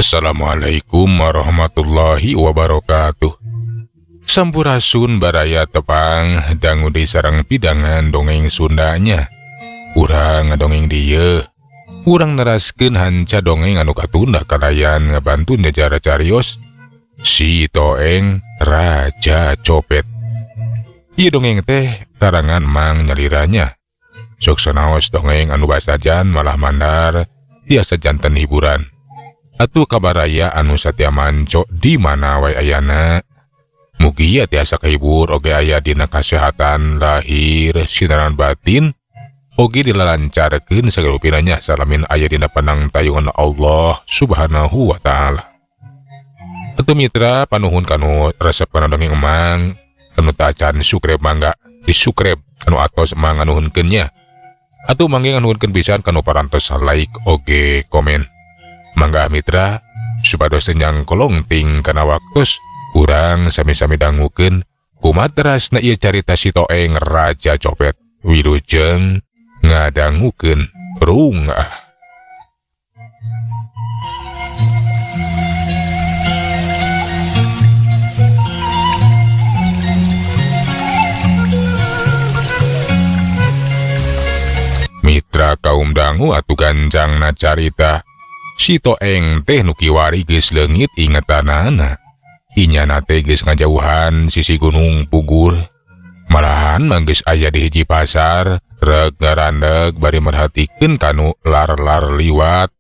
Assalamualaikum warahmatullahi wabarakatuh. Sampurasun baraya, tepang dangu di sareng pidangan dongeng Sundanya. Urang ngadongeng dieu. Urang neraskeun hanca dongeng anu katunda kalayan ngabantu nyacara carios Si Toeng Raja Copet. Ieu dongeng teh karangan Mang Nyaliranya. Sok sanaos dongeng anu basajan malah mandar tiasa janten hiburan. Atuh kabaraya anu satya manco di mana wae ayana. Mugia tiasa kahibur oge aya dina kasehatan lahir sinaran batin oge dilalancarkeun sagala rupina salamin aya dina panang tayungan Allah Subhanahu wa taala. Atuh mitra, panuhun kanu resep kana dongeng Emang, kanu tacan subscribe mangga di subscribe, kanu atos Emang nganuhunkeun nya. Atuh mangga nganuhunkeun pisan kanu parantos like oge komen. Mangga mitra, supados teu nyangkolongting kana waktos, urang sami-sami dangukeun kumaha terasna ieu carita Si Toeng Raja Copet. Wilujeng ngadangukeun, rungah. Mitra kaum dangu, atuh gancangna carita Si Toeng teh nu kiwari geus leungit ingetanana. Inyana teh geus ngajauhan sisi Gunung Pugur. Malahan mah geus aya di hiji pasar, reg ngarandeg bari merhatikeun kanu lar-lar liwat.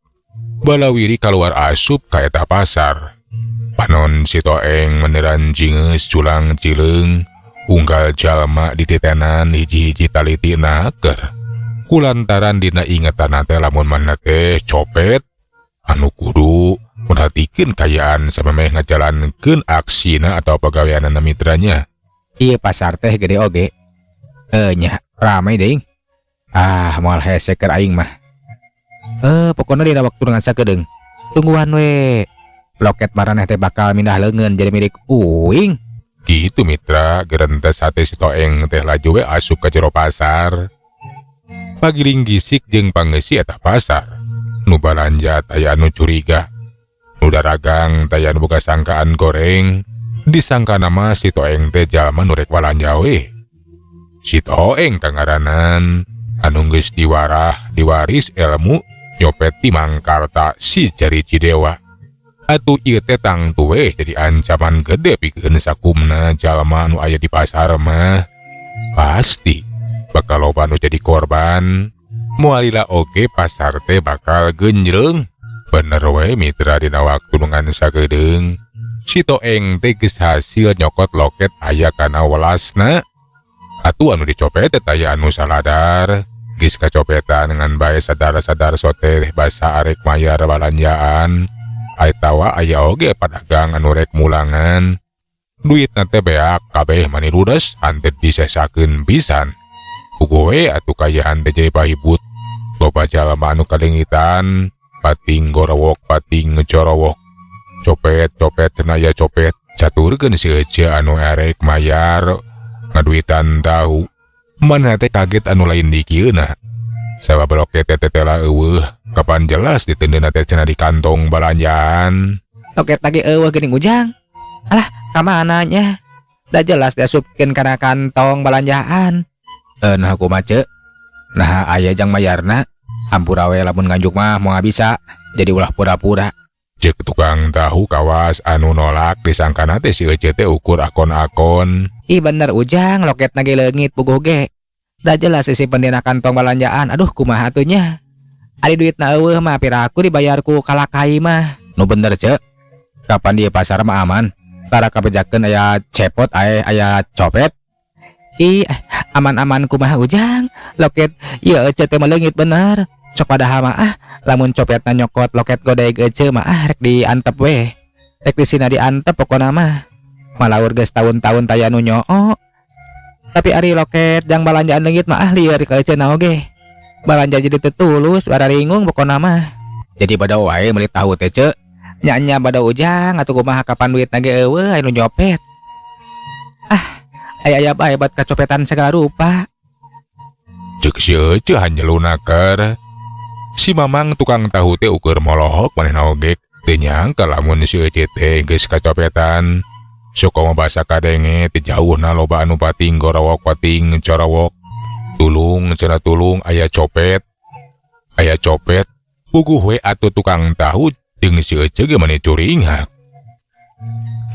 Balawiri kaluar asup ka eta pasar. Panon si Toeng meneran jingeus culang cileung, unggal jalma dititenan hiji-hiji taliti naker. Kulantaran dina ingetanna teh lamun manehna teh copet anu kudu merhatikeun kayaan samemeh ngajalankeun aksina atau pagaweanana mitranya. Ieu pasar teh gede oge. Nya, ramai deing. Ah, moal hese keur aing mah. Pokona dina waktu ngan sakedeung. Tungguan we. Loket maraneh teh bakal mindah leungeun jadi milik uing. Gitu mitra, gerentes hate si Toeng teh laju we asup ka jero pasar. Pagiling gisik jeung pangeusi eta pasar. Nu balanja taya anu curiga. Nu daragang taya anu boga sangkaan goreng. Disangka nama si Toeng teh jalma nu rek balanja we. Si Toeng kangaranan anu geus diwarah diwaris ilmu nyopet ti Mangkarta si jari Cidewa. Atuh ieu teh tangtu we jadi ancaman gede pikeun sakumna jalma anu aya di pasar mah. Pasti bakal loba anu jadi korban. Moal lila oge pasar teh bakal genjreng. Bener we mitra, dina waktu nu ngan sakedeung si Toeng teh geus hasil nyokot loket aya kana welasna. Atuh anu dicopet teh aya anu saladar geus kacopetan ngan bae sadar-sadar sote basa arek mayar balanjaan. Atawa aya oge padagang anu rek mulangan. Duitna teh beak kabeh mani ludes hanteu disesakeun pisan. Puguh we atuh kayaan teh jadi pahibut. Loba jalma anu kalengitan, pating gorowok pating ngecorowok. Copet copet aya copet, caturkeun si Ece anu arek mayar ngaduitan tahu. Manehna teh kaget anu lain dikieuna. Sabab loket teh tetela eueuh, kapan jelas ditendeuna teh cenah di kantong balanjaan. Loket lagi eueuh geuning Ujang. Alah, ka mana nya? Da jelas diasupkeun kana kantong balanjaan. Nah kumaha ceuk? Nah aya jang mayarna. Hampura we lamun nganjuk mah moal bisa. Jadi ulah pura-pura. Ceuk tukang tahu kawas anu nolak disangkana teh si Ece teh ukur akon-akon. Ih bener Ujang, loketna ge leungit puguh ge. Da jelas disimpen dina kantong balanjaan. Aduh kumaha atuh nya. Ari duitna eueuh mah piraku dibayar ku kalakai mah. Nu bener ceuk. Kapan di pasar mah aman. Tara kabejakeun aya cepot aya copet. Ih, aman-aman kumaha Ujang. Loket ieu Ece teh meleungit bener. Sok padahal mah ah, lamun copetna nyokot loket godeg Ece mah ah rek diantep we. Rek disina diantep pokona mah. Malaur geus tahun-tahun taya nu nyoo. Tapi ari loket jang balanjaan leungit mah ah lieur ka Ece na oge. Balanja jadi teu tulus, bararingung pokona mah. Jadi bada wae meuli tahu teh ceuk. Nya-nya bada Ujang atuh kumaha kapan duitna ge eueuh anu nyopet. Ah, aya-aya bae bat kacopetan segala rupa. Ceuk si Ece hanjeluna keur. Si Mamang tukang tahu teh ukur molohok manehna oge Teu nyangka lamun si Ece teh geus kacopetan. Sukomo basa kadenge ti jauhna loba anu pating gorowok pating corowok. Tulung cenah tulung aya copet. Aya copet. Puguh we atuh tukang tahu jeung si Ece ge mani curingak.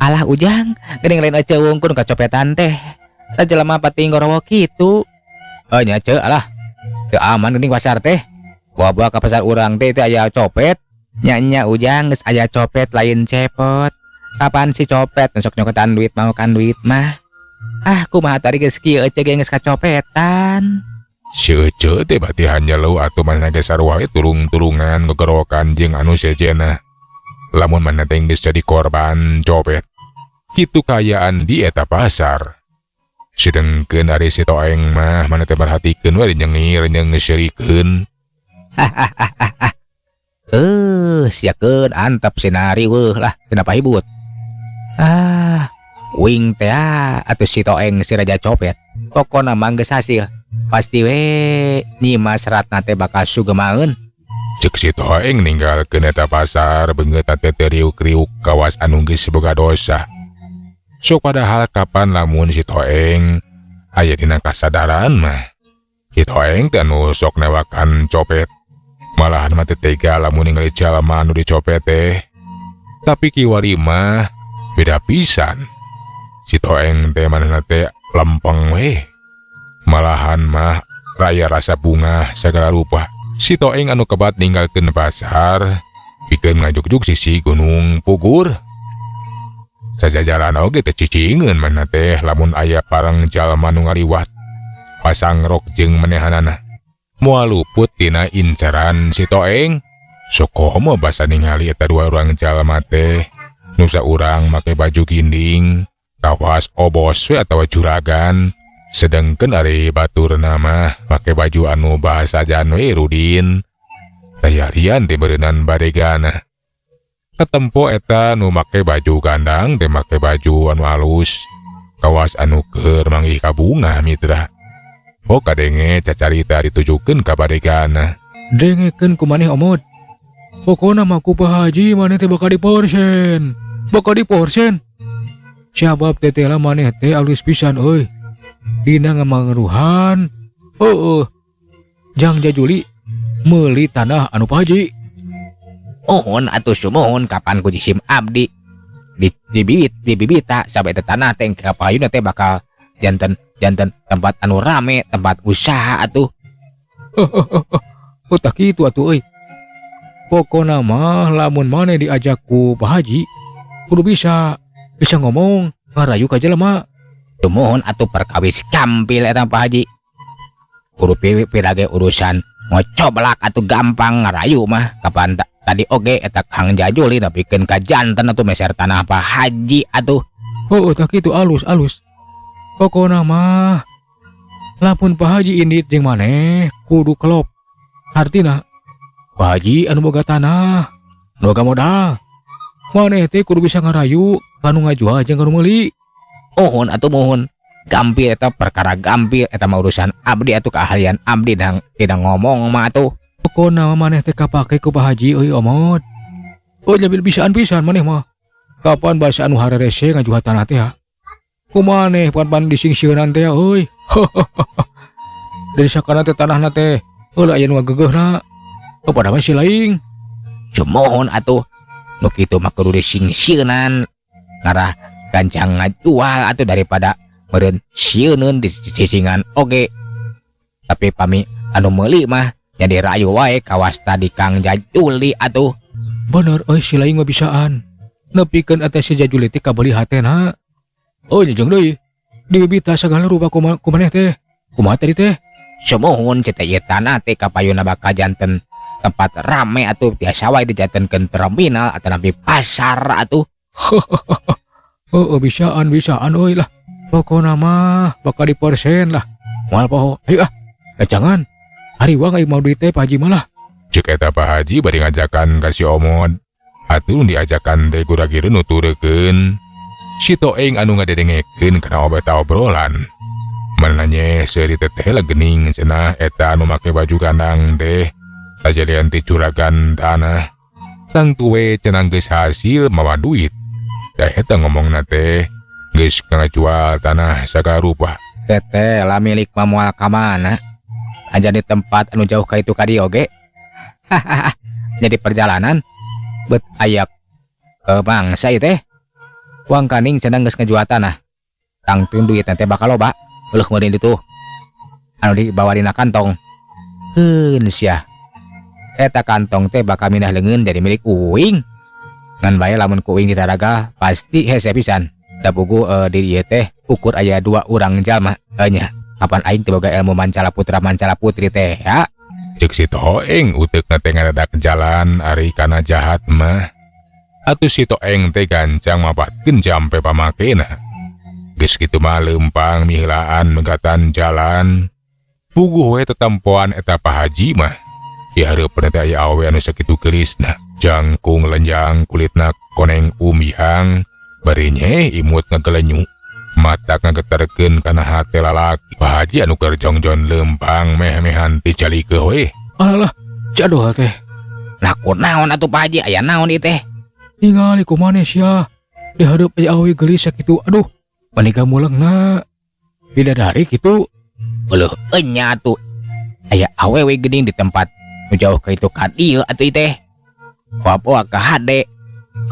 Alah Ujang, geuning lain Ece wungkul kacopetan teh. Da jelema pating gorowok kitu. Oh nya ce alah. Teu aman geuning pasar teh. Bawa-bawa ka pasar urang teh teh aya copet. Nya-nya Ujang geus aya copet lain cepot. Kapan si copet sok nyokotan duit mau kan duit mah. Ah kumaha tadi geus kieu Ece ge geus kacopetan. Si Ece teh batihan nyeleu atuh manehna ge sarua we tulung-tulungan gogorowokan jeung anu sejenna. Lamun manehna teh geus jadi korban copet. Kitu kaayaan di eta pasar. Sedengkeun ari si Toeng mah manehna teh merhatikeun we nyengir jeung ngeseurikeun. Siakeun antep sinari weuh lah kenapa hibut. Ah, wing teh atuh si Toeng si raja copet. Pokona mah geus hasil. Pasti we Nyimas Ratna teh bakal sugemaeun. Cek si Toeng ninggalkeun eta pasar beungeut teh riuk-riuk kawas anu geus boga dosa. Sok padahal kapan lamun si Toeng aya dina kasadaran mah. Si Toeng teh anu sok newakan copet. Malahan mah teu tega lamun ningali jalma anu dicopet teh. Tapi kiwari mah beda pisan. Si Toeng teh manehna teh lempeng weh. Malahan mah raya rasa bungah segala rupa. Si Toeng anu kebat ninggalkeun pasar pikeun ngajuk-juk sisi Gunung Pugur. Sajajaran oge teh cicingeun manehna teh lamun aya parang jalma nu ngaliwat. Pasang rok jeung manehanana. Moal luput tina incaran si Toeng. Sokomo basa ningali eta dua urang jalma teh. Nusa urang make baju ginding, kawas obos we atawa juragan. Sedengkeun ari baturna mah make baju anu bahasa jan we rudin. Tayarian teh beureunan badegana. Katempo eta nu make baju gandang teh make baju anu alus, kawas anu keur manggih kabunga mitra. Oh kadenge cacarita ditujukeun ka badegana. Dengekeun ku maneh omod. Pokona mah ku Pak Haji maneh teh bakal diporsen. Bakal diporsen. Sabab teteh lah maneh teh alus pisan euy. Dina ngamangeruhan. Heueuh. Jang Jajuli meuli tanah anu Pak Haji. Mohon atuh sumuhun kapan ku jisim abdi. Dibibit, dibibita sampai teh tanah teh kapayuna teh bakal janten janten tempat anu rame, tempat usaha atuh. Oh tak kitu atuh euy. Pokona mah lamun maneh diajak ku Pak Haji kudu bisa ngomong ngarayu ka jelema. Sumuhun atuh perkawis gampil eta Pak Haji. Kudu pirage urusan ngocoblak atuh gampang ngarayu mah kapan tadi oge eta Kang Jajuli nepikeun ka janten atuh meser tanah Pak Haji atuh. Oh tak kitu alus. Pokona mah lamun Pak Haji indit jeung maneh kudu klop. Artina Pak Haji anu boga tanah, anu boga modal. Maneh teh kudu bisa ngarayu kanu ngajual jeung kanu meuli. Mohon atuh mohon. Gampil eta perkara gampil eta mah urusan abdi atuh keahlian abdi dang tidak ngomong mah atuh. Pokona mah maneh teh kapake ku Pak Haji euy omot. Oh jabil bisaan pisan maneh mah. Kapan basa anu harerese ngajual tanah teh ha? Kumaneh pan-pan disingsieunan teh euy. Dari sakana teh tanahna teh heula aya nu ngagegeuhna. Kepada mah si laing. Sumuhun atuh. Nu kitu mah kudu disingsieunan. Ngarah gancang ngajual atuh daripada meureun sieuneun di sisingan oge. Tapi pami anu meuli mah jadi rayu wae kawas tadi Kang Jajuli atuh. Bener euy si laing mah bisaan. Nepikeun eta si Jajuli teh kabeli hatena. Oh jeung deui. Dibibita sagala rupa kumaneh teh. Kumaha tadi teh? Sumuhun ceta ieu tanah teh kapayuna bakal janten tempat rame atuh biasa wae dijantenkeun terminal atau nabi pasar atuh. Oh bisaan euy lah. Pokona mah bakal dipersen lah. Moal poho. Ayo ah. Jangan. Ari wang aing mau duit teh Pak Haji malah. Cek eta Pak Haji bari ngajakan ka si Omod. Atuh diajakan teh gura-gireun nuturkeun. Si Toeng anu ngadedengekeun kana eta obrolan. Mananya seuri teteh lah geuning cenah eta anu make baju kandang teh. Tajadian ti juragan tanah. Tangtu we cenah geus hasil mawa duit. Da eta ngomongna teh geus ngajual tanah sagarupa. Teteh lah milik mah moal ka mana? Aja di tempat anu jauh ka itu ka dieu oge. Hahaha. Jadi perjalanan bet aya ke bangsa ieu teh. Wangkaning cenah geus ngajual tanah. Tangtun duit teh bakal loba. Euleuh meureun ditu. Anu dibawa dina kantong. Heun sia. Eta kantong teh bakal minah leungeun jadi milik uing. Ngan bae lamun ku uing ditaraga pasti hese pisan. Da pugu di dieu teh ukur aya dua urang jalma. Nya kapan aing teu boga ilmu mancala putra mancala putri teh ya. Ceuk si Toeng uteukna teh ngadadak jalan ari kana jahat mah. Atuh si Toeng teh gancang mapatkeun jampe pamakena. Geus kitu mah leumpang miheulaan megatan jalan. Puguh we tetempoan eta Pak Haji mah. Di hareupeun teh aya awewe anu sakitu geulisna. Jangkung lenjang kulitna koneng umihang bari nye imut ngagelenyu. Mata ngageterkeun kana hate lalaki. Pak Haji anu keur jongjon leumpang meh-mehan ti calikeuh we. Alah, jadoh teh. Nah kunaon atuh Pak Haji, aya naon ieu teh? Ningali ku maneh sia. Di hareup aya awewe geulis sakitu. Aduh, mani gamulengna. Bidadari kitu. Euleuh enya atuh. Aya awewe geuning di tempat nu jauh ka itu ka dieu atuh ieu teh. Poa-poa ka hade.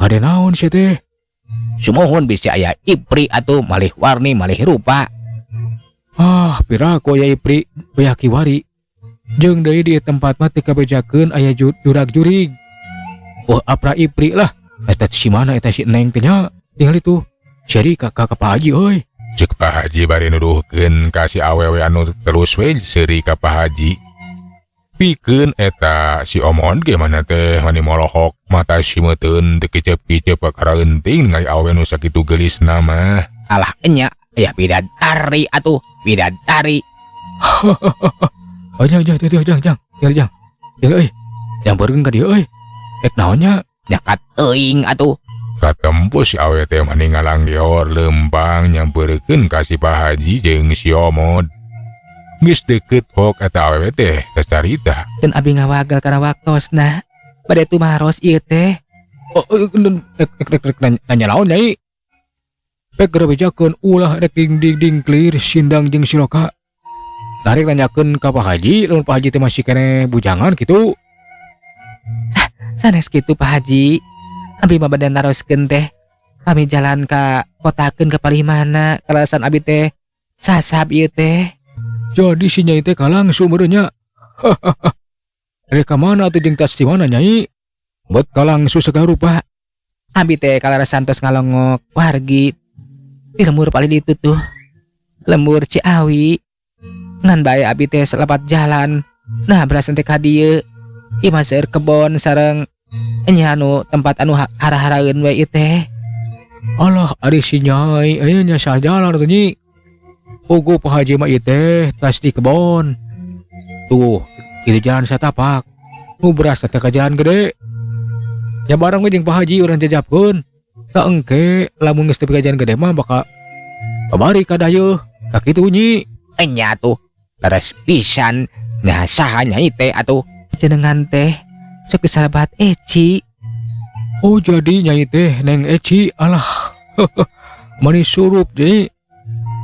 Hade naon sia teh? Sumuhun bisi aya ipri atuh malih warni malih rupa. Ah, piraku aya ipri beah kiwari. Jeung deui di tempat mah teu kabejakeun aya jurak-jurig. Wah, apra ipri lah. Eta si mana eta si Neng teh nya? Tinggal itu. Seri ka ka Pak Haji euy. Ceuk Pak Haji bari nuduhkeun ka si awewe anu terus we seuri ka Pak Haji. Pikeun eta si Omon ge mana teh mani molohok mata simeuteun teu kicep-kicep kakara euntting ningali awewe nu sakitu geulisna mah. Alah enya aya bidadari atuh, bidadari. Oh, jang, jang, jang, jang, jang, jang, jang. Jang euy. Jang beureun ka dieu euy. Ek naon nya? Nyakat teuing atuh. Katempo si awewe teh mani ngalanggeor leumpang nyampeurkeun ka si Pak Haji jeung si Omod. Geus deukeut hok eta awewe teh tacarita. Dan abi ngawagal kana waktosna. Bade tumaros ieu teh. Oh, rek, rek, rek, rek, nanya naon nyai? Pek geura bejakeun ulah rek ding ding ding clear sindang jeung siloka. Tarik nanyakeun ka Pak Haji, lamun Pak Haji teh masih keneh bujangan kitu. Ah, sanes kitu Pak Haji. Abi mah bade naroskeun teh. Kami jalan ka kotakeun ka palih mana, kalasan abi teh sasab ieu teh. Jadi si nyai teh kalangsu meureun nya. Rek ka mana atuh jeung tas di mana nyai? Buat kalangsu sagarupa. Abi teh kalarasan tos ngalongok wargi di lembur palih ditu tuh. Lembur Ciawi. Ngan bae abi teh selepat jalan. Nah berasan teh ka dieu. Ieu mah seueur kebon sareng nya anu tempat anu hara-haraeun we ieu teh. Alah ari si nyai aya nya sajalan atuh nyi. Pugu Pak Haji mah ieu teh tas di kebon. Tuh, itu jalan satapak. Nu beras teh ka jalan gede. Ya bareng we jeung Pak Haji urang jajapkeun. Tak engke lamun geus tepi ka jalan gede mah bakal babari ka dayeuh. Ka kitu nyi. Enya atuh. Leres pisan nya saha nyai teh atuh. Jenengan teh sok disarabat Eci. Oh jadi nyai teh Neng Eci alah. Mani surup nyai.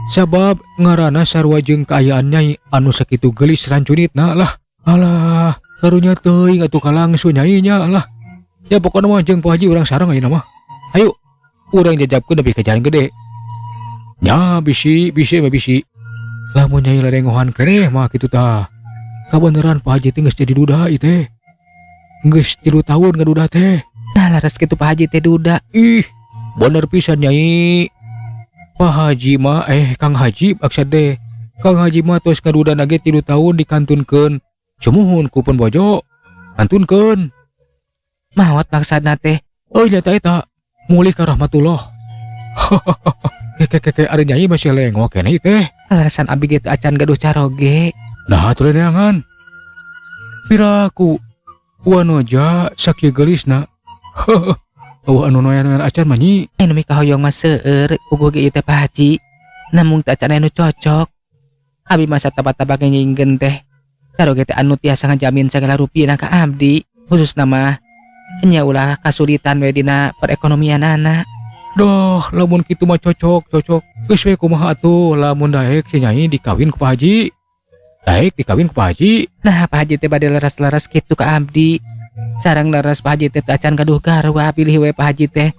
Sabab ngaranna sarua jeung kaayaan nyai anu sakitu geulis rancunitna lah. Alah, karunya teuing atuh kalangsu nyai nya alah. Ya pokona mah jeung Pak Haji urang sareng ayeuna mah. Ayo urang jajabkeun nepi ka jalan gede. Nya bisi bisi mah bisi. Lamun nyai lerengohan keneh mah kitu tah. Kabeneran Pak Haji teh geus jadi duda ieu teh. Geus 3 tahun ngaduda teh. Nah laras kitu Pak Haji teh duda. Ih, bener pisan nyai. Pak Haji mah Kang Haji maksud teh. Kang Haji mah tos ngaduda nage 3 tahun dikantunkeun. Sumuhun ku pun bojo. Kantunkeun. Maot maksudna teh. Oh nya eta mulih ka rahmatullah. Keke keke ari nyai masih lengok keneh teh. Alasan abi ge teu acan gaduh caroge. Nah atuh leneangan. Piraku wanoja sakieu geulisna. Eueuh anu noyan-noyan acan mah nyi. Anu mikahoyong mah seueur puguh ge ieu teh Pak Haji. Namung teu acan anu cocok. Abi mah sataba-taba ngingkeun teh. Caroge teh anu tiasa ngajamin sagala rupina ka abdi, khususna mah Nya ulah kasulitan we dina perekonomianana. Doh, lamun kitu mah cocok, cocok. Geus we kumaha atuh lamun daek si Nyai dikawin ku Pak Haji. Daek dikawin ku Pak Haji. Nah, Pak Haji teh bade leres-leres kitu ka abdi. Sareng leres Pak Haji teh acan gaduh garwa pilih we Pak Haji teh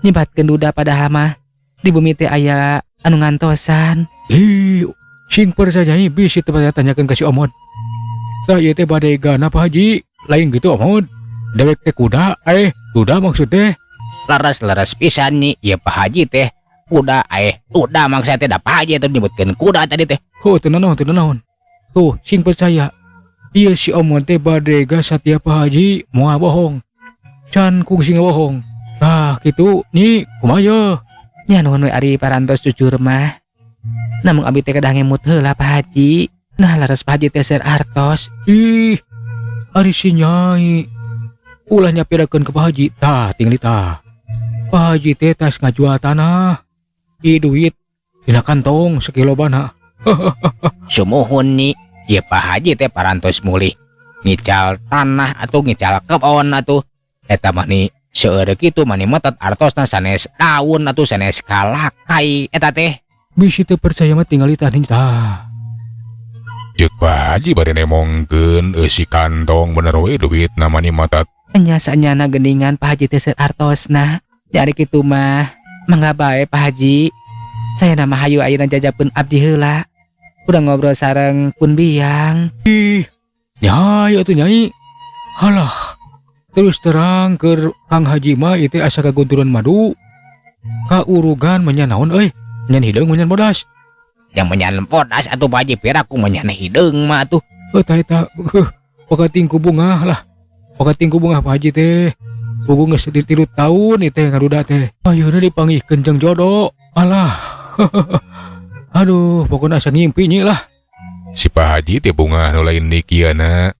nyebatkeun duda padahal mah di bumi teh aya anu ngantosan. Ih, sing percaya Nyai bisi teu tanyakeun ka si Omod. Tah ieu teh bade gana Pak Haji, lain gitu Omod. Dewek teh kuda, kuda maksud teh. Leres-leres pisan nyi, ieu Pak Haji teh kuda, kuda maksud teh da Pak Haji teh nyebutkeun kuda tadi teh. Oh, teu nanaon, teu nanaon. Tuh, sing percaya. Ieu si Omod teh badega satia Pak Haji moal bohong. Can kungsi ngabohong. Tah kitu nyi, kumaha ye? Nya nuhun we ari parantos jujur mah. Namun abdi teh kedah ngemut heula Pak Haji. Nah leres Pak Haji teh seur artos. Ih, ari si Nyai ulah nyapirakeun ka Pak Haji. Tah tinggali tah. Pak Haji teh tas ngajual tanah. Ih duit dina kantong sekilo bana. Sumuhun nyi, ieu Pak Haji teh parantos mulih ngical tanah atau ngical kebon atuh. Eta mah ni seueur kitu mani metet artosna sanes daun atuh sanes kalakai eta teh. Bisi teu percaya mah tinggali tah nih tah. Ceuk Pak Haji bari nemongkeun eusi kantong bener we duitna mani metet. Nya sanyana geuningan Pak Haji teh seueur artosna. Jadi kitu mah mangga bae Pak Haji. Saya nama hayu ayeuna jajapeun abdi heula. Udah ngobrol sareng pun biang. Ih, nyai atuh nyai. Halah, terus terang keur Kang Haji mah ieu teh asa kagunturan madu. Kaurugan menyan naon euy? Menyan hideung menyan bodas. Yang menyan bodas atuh Pak Haji piraku menyan hideung mah atuh. Heuh tah eta, heuh, pakating ku bungah lah. Pakating ku bungah Pak Haji teh. Pugu geus 3 tahun ieu teh ngaduda teh. Ayeuna dipanggihkeun jeung jodoh. Alah. Aduh, pokokna asa ngimpi nyi lah. Si Pak Haji teh bungah nu lain dikieuna.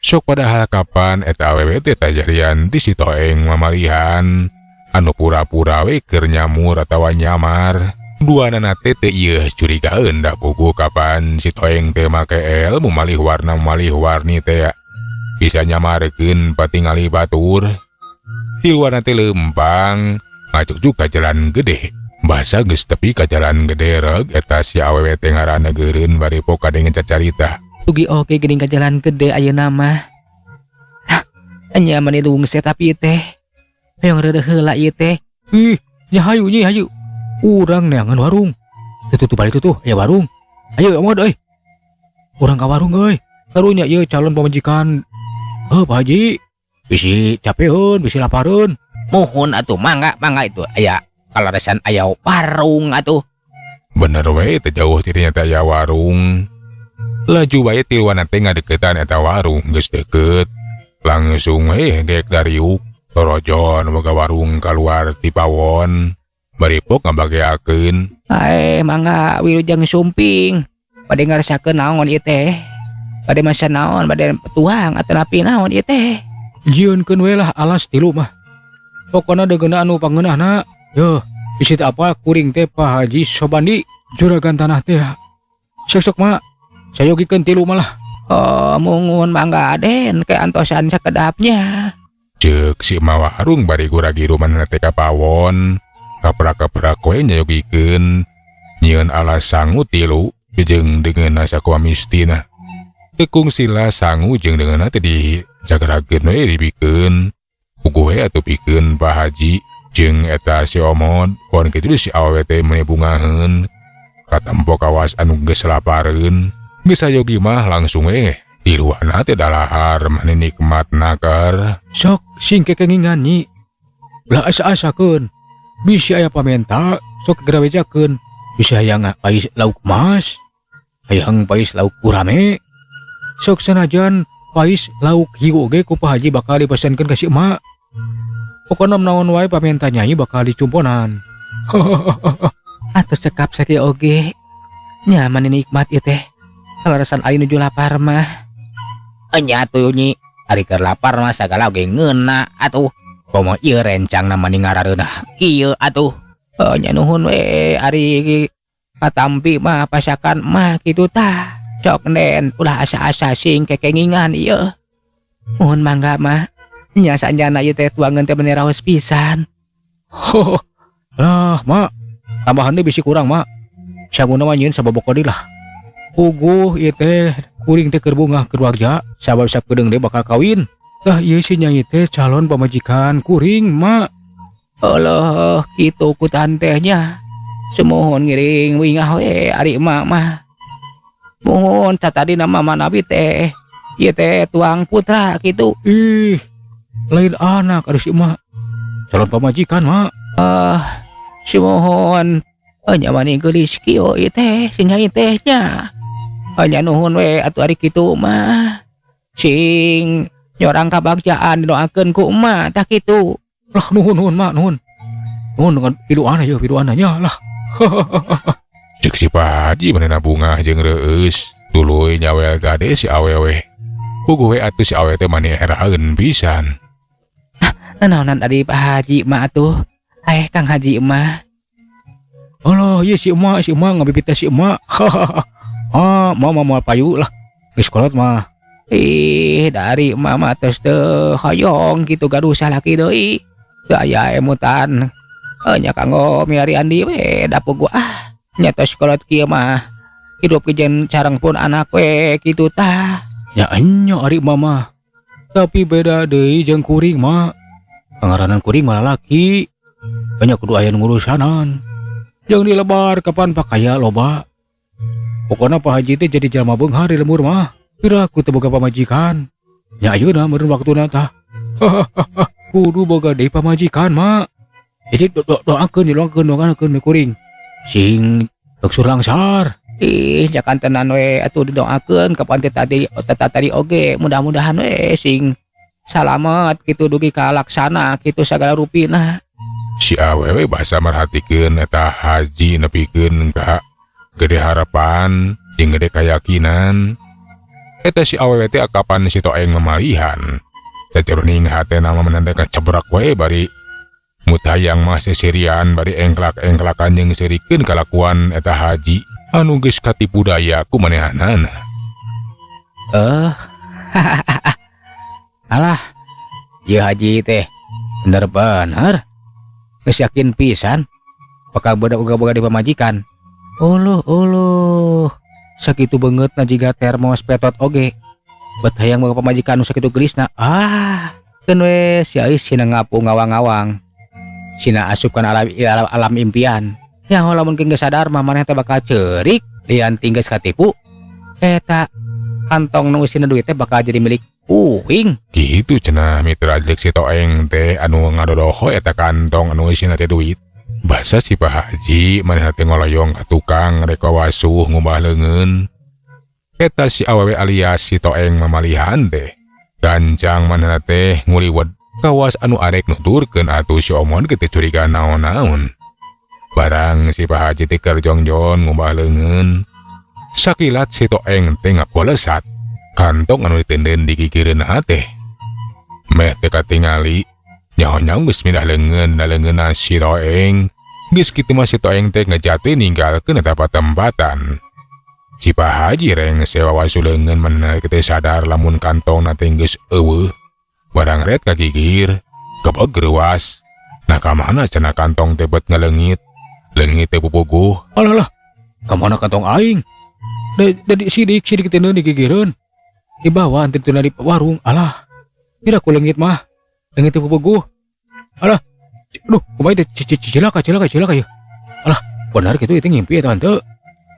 Sok padahal kapan eta awewe teh tajarian ti si Toeng mamalihan. Anu pura-pura we keur nyamur atawa nyamar. Duanana teh teu ieu curigaeun da pugu kapan si Toeng teh make ilmu malih warna malih warni teh bisa nyamarkeun patingali batur. Tiluana teh leumpang ngajuk ka jalan gede. Basa geus tepi ka jalan gede reg eta si awewe teh ngaranna geureun bari poka dengan cacarita. Tugi oke geuning ka jalan gede ayeuna mah. Hah, nya mani lungse tapi teh. Hoyong reureuh heula ieu teh. Ih, nya hayu nyi hayu. Urang neangan warung. Tuh tuh balik tuh aya warung. Ayo omod euy. Urang ka warung euy. Karunya ieu calon pamajikan. Heuh Pak Haji. Bisi capeun, bisi lapareun. Muhun atuh mangga mangga itu aya kalaresan aya warung atuh. Bener we teu jauh tirinya teh aya warung. Laju wae tiluan teh ngadeukeutan eta warung geus deukeut. Langsung we gek dariuk. Torojon boga warung kaluar ti pawon. Bari pok ngabageakeun. Mangga wilujeng sumping. Bade ngarasakeun naon ieu teh? Bade masa naon, bade tuang atau napi naon ieu teh? Jieunkeun we lah alas tilu mah. Pokona degeuna anu pangeunahna. Yeuh, bisi teh apa kuring teh Pak Haji Sobandi juragan tanah teh. Sok-sok mah sayogikeun tilu malah. Oh, mungun mangga aden ke antosan sakedapnya. Ceuk si emak warung bari gura-giru manehna teh ka pawon. Kaprak-kaprak we nyayogikeun. Nyieun alas sangu tilu jeung deungeunna sakumaha mistina. Tekung sila sangu jeung deungeunna teh dijagrakeun we dibikeun. Puguh we atuh pikeun Pak Haji jeung eta si Omod. Pon kitu si awewe teh meuni bungaheun. Katempo kawas anu geus lapareun. Geus sayogi mah langsung we tiluanna teh dalahar mani nikmat nakar. Sok sing kekengingan nyi. Ulah asa-asakeun. Bisi aya pamenta sok gerawejakeun. Bisi hayang pais lauk mas, hayang pais lauk gurame. Sok sanajan pais lauk hiu oge ku Pak Haji bakal dipesankeun ka si emak. Pokona naon wae pamenta nyai bakal dicumponan. Atuh cekap sakieu oge. Nya mani nikmat ieu teh. Kaleresan ari nuju lapar mah. Enya atuh nyi, ari keur lapar mah sagala oge ngeuna atuh. Komo ieu rencangna mani ngarareunah kieu atuh. Oh, nya nuhun we ari katampi mah pasakan mah kitu tah. Cok nen ulah asa-asa sing kekengingan ieu. Nuhun mangga mah. Nya sanjana ieu teh tuangan teh bener raos pisan. Ho, lah mak, tambahan deui bisi kurang mak. Sanguna mah nyieun sababoko deui lah. Puguh ieu teh kuring teh keur bungah keur bagja, sabab sakedeung deui bakal kawin. Tah ieu si Nyai teh calon pamajikan kuring mak. Alah, kitu ku tanteh nya. Sumuhun ngiring wingah we ari emak mah. Muhun satadina mah manawi teh ieu teh tuang putra kitu. Ih, lain anak ari si emak. Calon pamajikan mak. Ah, sumuhun. Nya mani geulis kieu ieu teh si Nyai teh nya. Nya nuhun we atuh ari kitu mah. Sing nyorang kabagjaan didoakeun ku emak tah kitu. Lah nuhun nuhun mak nuhun. Nuhun dengan piduana ya piduana nya lah. Cek si Pak Haji manehna bungah jeung reueus, tuluy nyawel gade si awewe. Puguh we atuh si awewe teh mani heraeun pisan. Nanaonan ari Pak Haji mah atuh. Aeh Kang Haji mah. Alah ieu si emak ngabibit teh si emak. Ah, mama moal payu lah. Geus kolot mah. Ih, dari emak mah tos teu hoyong kitu gaduh salaki deui. Teu aya emutan. Nya kanggo milari andi we da puguh ah. Nya tos kolot kieu mah. Hidup jeung sareng pun anak we kitu tah. Nya enya ari emak mah. Tapi beda deui jeung kuring mak. Pangaranan kuring mah lalaki. Nya kudu aya nu ngurusanan. Jeung dilebar kapan pakaya loba. Pokona Pak Haji teh jadi jalma beunghar di lembur mah. Piraku teu boga pamajikan. Nya ayeuna meureun waktuna tah. Kudu boga deui pamajikan mak. Jadi doakeun doakeun doakeun we kuring. Sing langsung langsar. Ih, nya kantenan we atuh didoakeun kapan teh tadi tadi oge mudah-mudahan we sing salamet kitu dugi ka laksana kitu sagala rupina. Si awewe basa merhatikeun eta haji nepikeun ka gede harapan jeung gede kayakinan. Eta si awewe teh akapan si toeng memalihan. Sajeroning hatena mah menandakan cebrak we bari mutayang mah seserian bari engklak-engklakan jeung serikeun kalakuan eta haji anu geus katipu daya ku manehanana. Alah, ieu haji teh bener-bener geus yakin pisan bakal boga-boga di pamajikan. Uluh uluh, sakitu beungeutna jiga termos petot oge. Bet hayang boga pamajikan nu sakitu geulisna. Ah, keun we si Ais sina ngapu ngawang-ngawang. Sina asupkan alam impian. Nyaho lamun geus sadar mah maneh teh bakal ceurik lian tinggeus katipu. Eta kantong nu eusina duit teh bakal jadi milik uing. Kitu cenah mitra jeung si toeng teh anu ngadodoho eta kantong anu eusina teh duit. Basa si Pak Haji manehna teh ngoloyong ka tukang rek wasuh ngumbah leungeun. Eta si awewe alias si toeng mamalihan teh. Gancang manehna teh nguliwet kawas anu arek nuturkeun atuh si Omon teh curiga naon-naon. Barang si Pak Haji teh keur jongjon ngumbah leungeun. Sakilat si toeng teh ngapolesat. Kantong anu ditenden di gigireunna teh. Meh teh katingali nyaho-nyaho geus mindah leungeun na leungeunna si toeng. Geus kitu mah si toeng teh ngejati ninggalkeun eta patempatan. Si Pak Haji rengse wawasu leungeun manehna teh sadar lamun kantongna teh geus eueuh. Barang ret ka gigir, kebeg reuas. Nah ka mana cenah kantong teh bet ngaleungit. Leungit teh pupuguh. Alah lah, ka mana kantong aing? Da di sidik teh di gigireun. Di bawah teh di warung. Alah, tidak ku leungit mah. Leungit teh pupuguh. Alah, aduh, kumaha teh cilaka cilaka cilaka ya. Alah, benar kitu itu ngimpi eta henteu.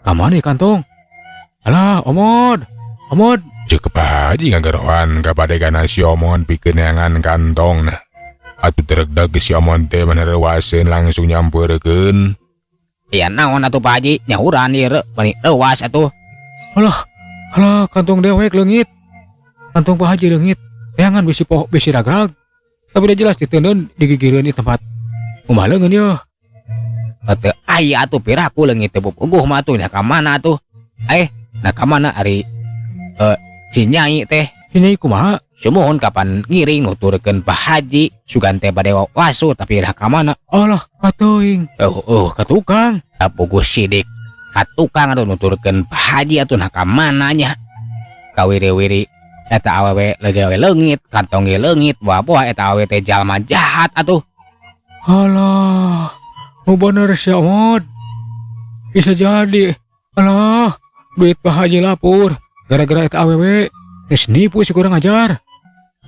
Ka mana kantong? Alah, Omod. Omod. Ceuk Pak Haji ngagarohan kapadegana si Omon pikeun neangan kantongna. Atuh teregdeg si Omon teh maneurewaseun langsung nyampeurekeun. Ya naon atuh Pak Haji, nyahuran ieu mani reuas atuh. Alah, alah kantong dewek leungit. Kantong Pak Haji leungit. Teangan bisi poho bisi ragrag. Tapi udah jelas diteundeun digigireun di tempat. Kumaha leungeun yeuh? Teu aya atuh piraku leungit teh puguh mah atuh nya ka mana atuh? Nah ka mana ari si Nyai teh? Si Nyai kumaha? Sumuhun kapan ngiring nuturkeun Pak Haji sugan teh bade wasu tapi lah ka mana? Alah, kateuing. Ka tukang. Puguh sidik ka tukang atuh nuturkeun Pak Haji atuh nah ka mana nya? Kawiri-wiri Eta awewe lege leungit, kantong ge leungit, boa-boa eta awewe teh jalma jahat atuh. Alah, nu bener sia Mod. Bisa jadi. Alah, duit Pak Haji lapur gara-gara eta awewe geus nipu si kurang ajar.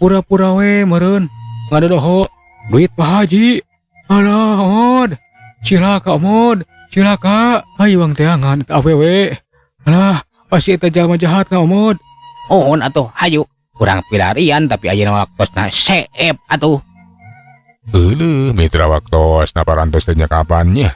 Pura-pura we meureun ngadodoho duit Pak Haji. Alah, Mod. Cilaka Mod, cilaka. Hayuang teangan eta awewe. Alah, pasti eta jalma jahat ka Mod. Mohon atuh, hayu. Kurang pilarian tapi ayeuna waktosna seep atuh. Euleuh mitra, waktosna parantos teh nya kapannya.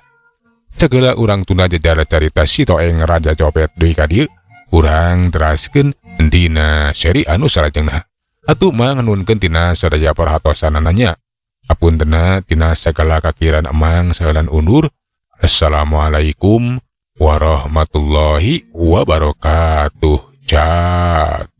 Segala urang tunda jejara carita si Toeng Raja Copet deui ka dieu. Urang teraskeun dina seri anu salajengna. Atuh Mang nuhunkeun tina sadaya perhatosanana nya. Apuntenna tina sagala kakiran, Emang sahelan undur. Assalamualaikum warahmatullahi wabarakatuh. Cak.